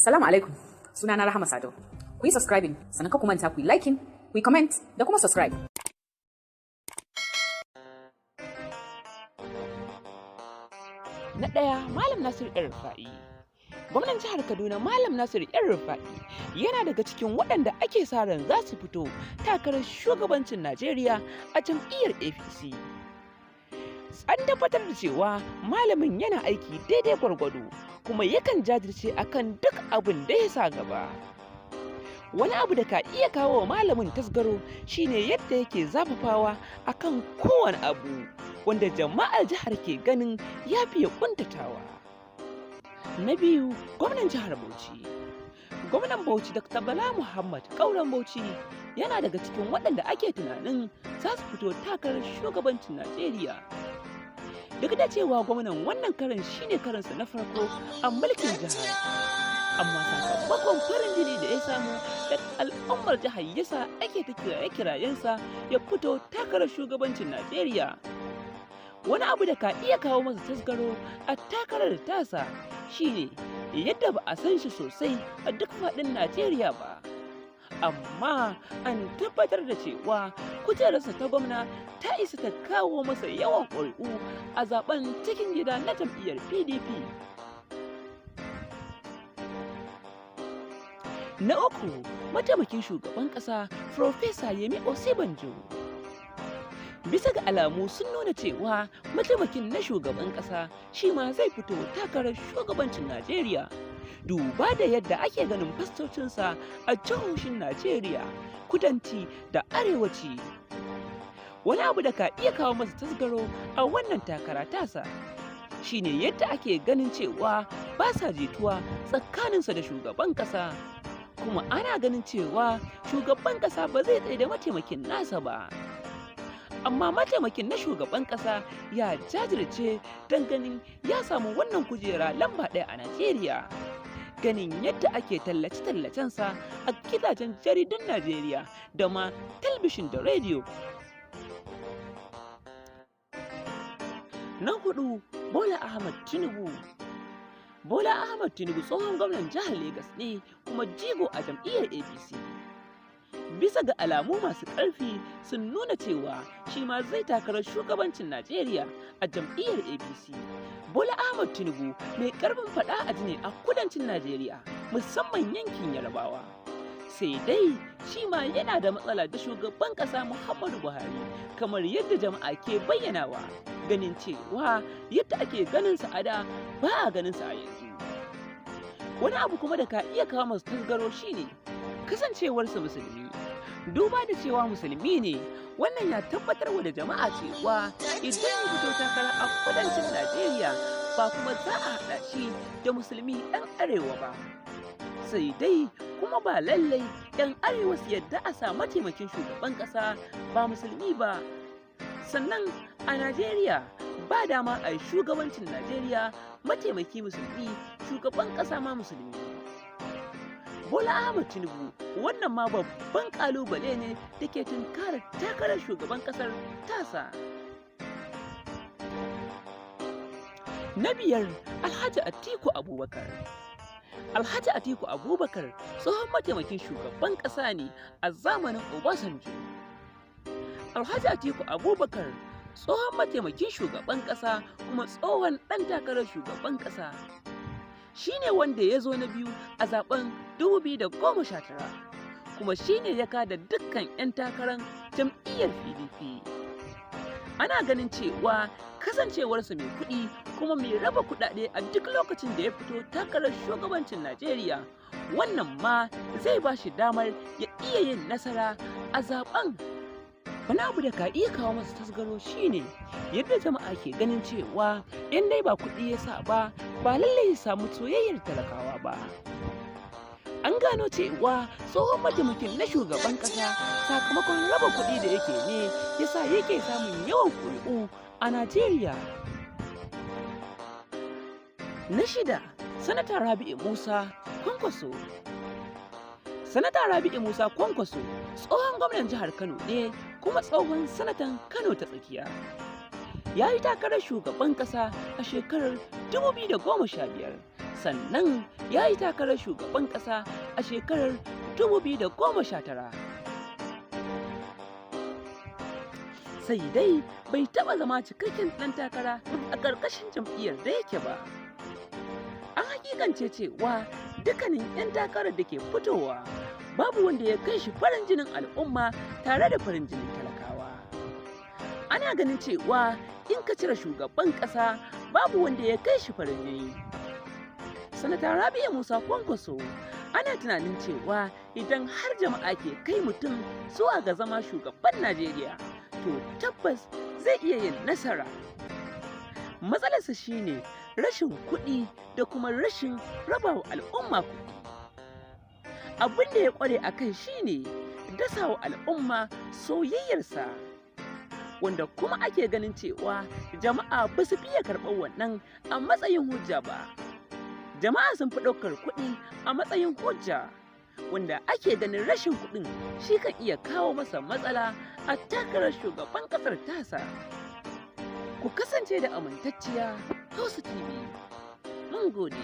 Salamu alaikum. Sunana Rahama Sadau. Ku yi subscribing, sannan ka ku manta ku yi liking, ku yi comment da kuma subscribe. Na ɗaya, Malam Nasiru El Rufa'i. Gwamnan jihar Kaduna Malam Nasiru El Rufa'i yana daga cikin waɗanda ake sa ran za su fito takarar shugabancin Najeriya a jam'iyyar APC. An tabbatar da cewa malamin yana aiki daidai gwargwado kuma yakan jajirce akan duk abin da ya sa gaba. Wani abu da ka iya kawo wa malamin tasgaro shine yadda yake zafafawa akan kowane abu wanda jama'ar jihar ke ganin ya fiye kuntatawa. Na biyu, gwamnan jihar Bauchi. Gwamnan Bauchi Dr. Bala Muhammad Kauran Bauchi yana daga cikin waɗanda ake tunanin za su fito takarar shugabancin Najeriya. Duk da cewa gwamnan wannan karan shine karansa na farko a mulkin jihar, amma sakamakon farin jini da ya samu da al'ummar jihar yasa ake ta kiraye-kirayensa ya fito takarar shugabancin Najeriya. Wani abu da ka iya kawo masa tasgaro a takarar tasa shine yadda ba a san shi sosai a duk faɗin Najeriya ba. Amma an tabbatar da cewa kujerarsa ta gwamna ta isa ta kawo masa yawan ƙuri'u a zaben cikin gida na jam'iyyar PDP. Na uku, mataimakin shugaban ƙasa Farfesa Yemi Osibanjo. Bisa ga alamu sun nuna cewa mataimakin na shugaban ƙasa shi ma zai fito takarar shugabancin Najeriya. Duba da yadda ake ganin fastocinsa a jihohin Najeriya, kudanci da arewaci. Wani abu da ka iya kawo masa tasgaro a wannan takara tasa shine yadda ake ganin cewa ba sa jituwa tsakaninsa da shugaban ƙasa. Kuma ana ganin cewa shugaban ƙasa ba zai tsaye da mataimakin nasa ba. Amma mataimakin na shugaban ƙasa ya jajirce don ganin ya samu wannan kujera lamba ɗaya a Najeriya. Ganin yadda ake tallace-tallacensa a gidajen jaridun Najeriya da ma talbishin da rediyo. Na hudu, Bola Ahmad Tinubu. Bola Ahmad Tinubu tsohon gwamnan jihar Legas ne kuma jigo a jam'iyyar APC. Bisa ga alamu masu ƙarfi sun nuna cewa shi ma zai takarar shugabancin Najeriya a jam'iyyar APC. Bola Ahmad Tinubu mai ƙarfin faɗa a ne a kudancin Najeriya, musamman yankin Yarbawa. Sai dai shi ma yana da matsala da shugaban ƙasa Muhammadu Buhari kamar yadda jama'a ke bayyanawa, ganin cewa yadda ake ganinsa a da ba a ganinsa a yanzu. Wani abu kuma da ka iya kawo masu tasgaro shine kasancewarsa musulmi. Duba da cewa musulmi ne, wannan ya tabbatar wa da jama'a cewa idan ya fito takara a kudancin Najeriya ba kuma za a haɗa shi da musulmi ɗan arewa ba. Sai dai kuma ba lallai ɗan arewa su yadda a sa mataimakin shugaban ƙasa ba musulmi ba. Sannan a Najeriya ba dama a yi shugabancin Najeriya mataimaki musulmi, shugaban ƙasa ma musulmi. Bola Ahmad Tinubu wannan ma babban kalubale ne da ke tunkarar takarar shugaban kasar tasa. Na biyar, Alhaji Atiku Abubakar. Alhaji Atiku Abubakar tsohon mataimakin shugaban ƙasa ne a zamanin Obasanjo. Alhaji Atiku Abubakar tsohon mataimakin shugaban ƙasa kuma tsohon ɗan takarar shugaban ƙasa. Shi ne wanda ya zo na biyu a zaben 2019 kuma shi ne ya kada dukkan 'yan takarar jam'iyyar PDP. Ana ganin cewa kasancewarsa mai kuɗi kuma mai raba kuɗaɗe a duk lokacin da ya fito takarar shugabancin Najeriya, wannan ma zai ba shi damar ya iya yin nasara a zaben. Wani abu da ka iya kawo masa tasgaro shine yadda jama'a ke ganin cewa in dai ba kuɗi ya sa ba, ba lallai ya samu soyayyar talakawa ba. An gano cewa tsohon mataimakin na shugaban ƙasa sakamakon raba kuɗi da yake ne yasa yake samun yawan ƙuri'u a Najeriya. Na shida, Sanata Rabi'u Musa Kwankwaso. Sanata Rabi'u Musa Kwankwaso tsohon gwamnan jihar Kano ne kuma tsohon sanatan Kano ta tsakiya. Ya yi takarar shugaban ƙasa a shekarar 2015 Sannan ya yi takarar shugaban ƙasa a shekarar 2019. Sai dai bai taɓa zama cikakken ɗan takara a ƙarƙashin jam'iyyar da yake ba. An hakikance cewa dukkanin 'yan takarar da ke fitowa babu wanda ya kai shi farin jinin al'umma tare da farin jinin talakawa. Ana ganin cewa in ka cire shugaban ƙasa, babu wanda ya kai shi farin jini. Sanata Rabi'u Musa Kwankwaso, ana tunanin cewa idan har jama'a ke kai mutum zuwa ga zama shugaban Najeriya, to tabbas zai iya yin nasara. Matsalarsa shine rashin kuɗi da kuma rashin rabawa al'umma kuɗi. Abin da ya ƙware a kai shine dasawa al'umma soyayyarsa, wanda kuma ake ganin cewa jama'a ba su fiye karɓar wannan a matsayin hujja ba. Jama'a sun fi ɗaukar kuɗi a matsayin hujja, wanda ake ganin rashin kuɗin shi kan iya kawo masa matsala a takarar shugaban ƙasar tasa. Ku kasance da amintacciya Hausa TV. Mun gode.